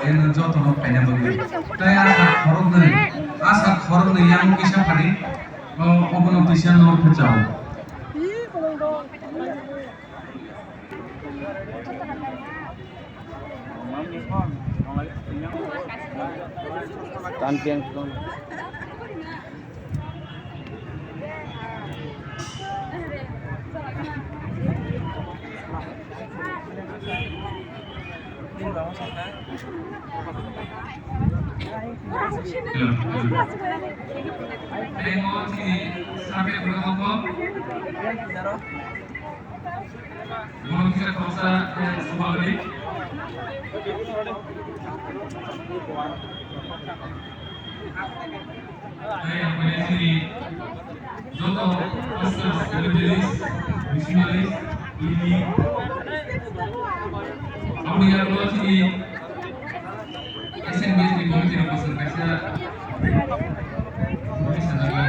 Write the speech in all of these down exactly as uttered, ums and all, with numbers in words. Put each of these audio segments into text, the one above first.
Jotono phaina bagwi. Tai asa khoroknwi, asa khoroknwi yang kisa phani, o, obono tisa no phuchao. Tei ang khe chini joto pastors, evangelist, missionaries, ini aboni yago chini S N B S ni committee rok bwswk kaisa committee sajagwi.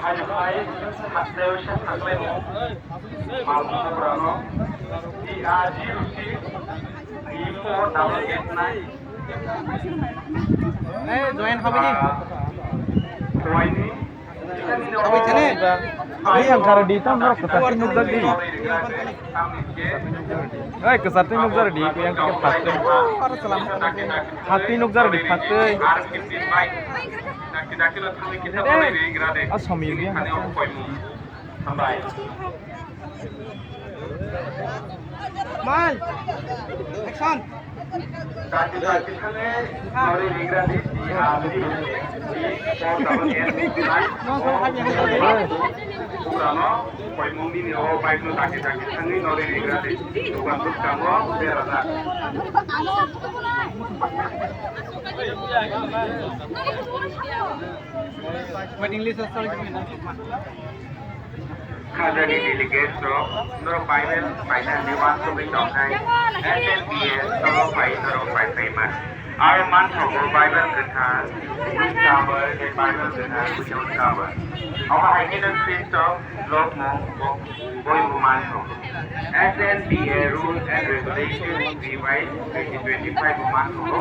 Hai, hai, hasteo se saklaimo. Mamung bubrano. Di aji rusi. Di po double gate nai. Eh, join hobi ni. Ah, Hawaii ni. Hobi chene. Hobi yang kara di tam rok kata nukjak di. Oi, kwchar twi nukjak rwdi, kuyang khe phaktwi. Phaktwi nukjak rwdi, phaktwi. Dede, a somi yungya. Mal. Action. Purano koimung nini o bike no daki daki thangwi nori rigra di. Dukan bwskango berajak. Waiting list o sorry. Khajani delegates rok, norok Bible painani uansugwi tongkha, S N B S norok bai norok bai phaima. Aro manthogo Bible kwthar with cover, tei Bible kwthar without cover. Omo hai kheno Khristo lobmung bo-, boibo manthogo. S N B A rules and regulations revised twenty twenty-five bo manthogo.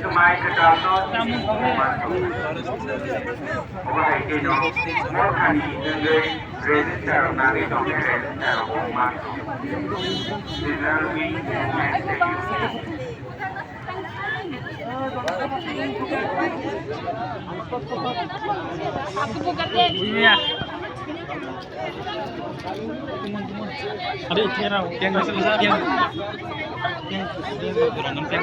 Swmai kwtalno simi bo manthogo. Omo hai kheno mothani wngwi register rok nangwi tongkhe register rok bo manthogo. General wing movement tei union. Are, kera, keng, keng, keng, keng, keng.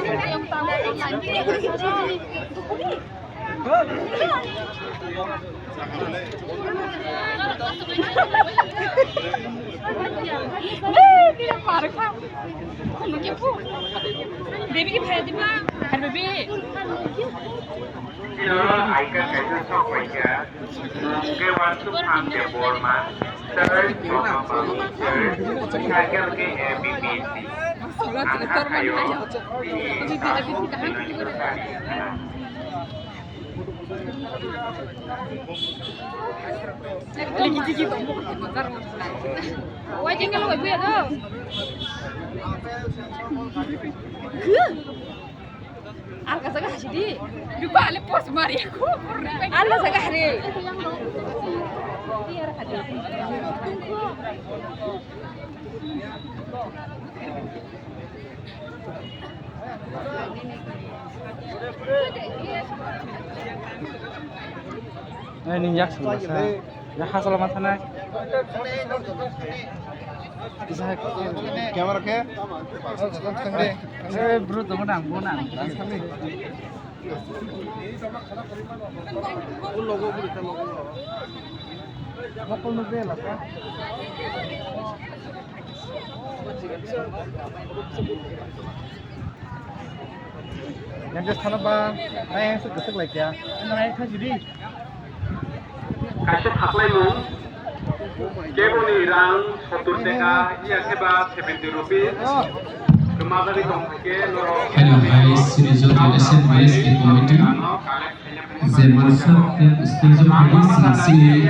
Baby ki phai diba? Har baby. Ino aika kaisa sok paikha. Mungke wansuk phan de borma. Third, Mama Babu, third. Cycle ke A B B C. Angkha kayo. Ini. Alga jaga hasi di. Dupa ale post mari aku. Alga jaga hari. Ai, nini yak sung masa. Ya, hasal ma thanai. Camera ke? Eh, bro, tong nang, bo nang. Yang ke sana ba, na yang se gesek lai kya? Na yang kha judi. Kaisa thaklaimung, keboni rang sottur taka, iya khe ba seventy rupees. Kwmajagwi tong khe norok. Hello, hi, Sri Jyoti S N B S committee. Jemal sab ke stage of hadis sisi.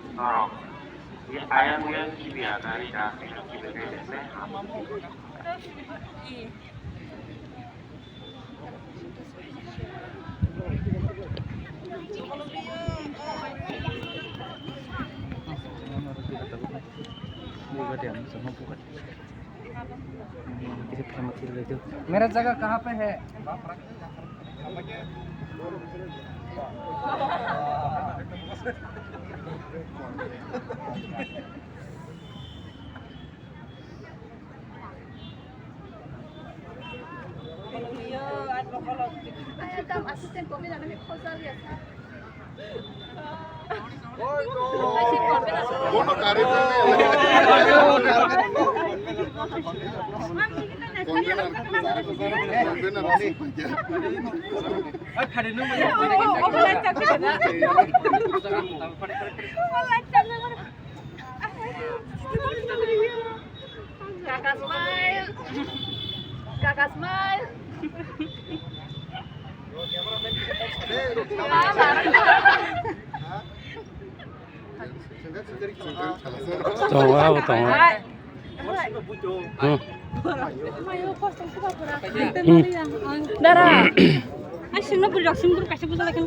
Norok. Ye ayang uyang kibi agari da kibi kibi kailaklai ha. मेरा जगह कहाँ पे है? Kaka smile. Kaka smile. Tongo, abo tongo. Hmm. Hmm. Dara. Ai, singno bujak, sing bujak, kaisa bujak lagi.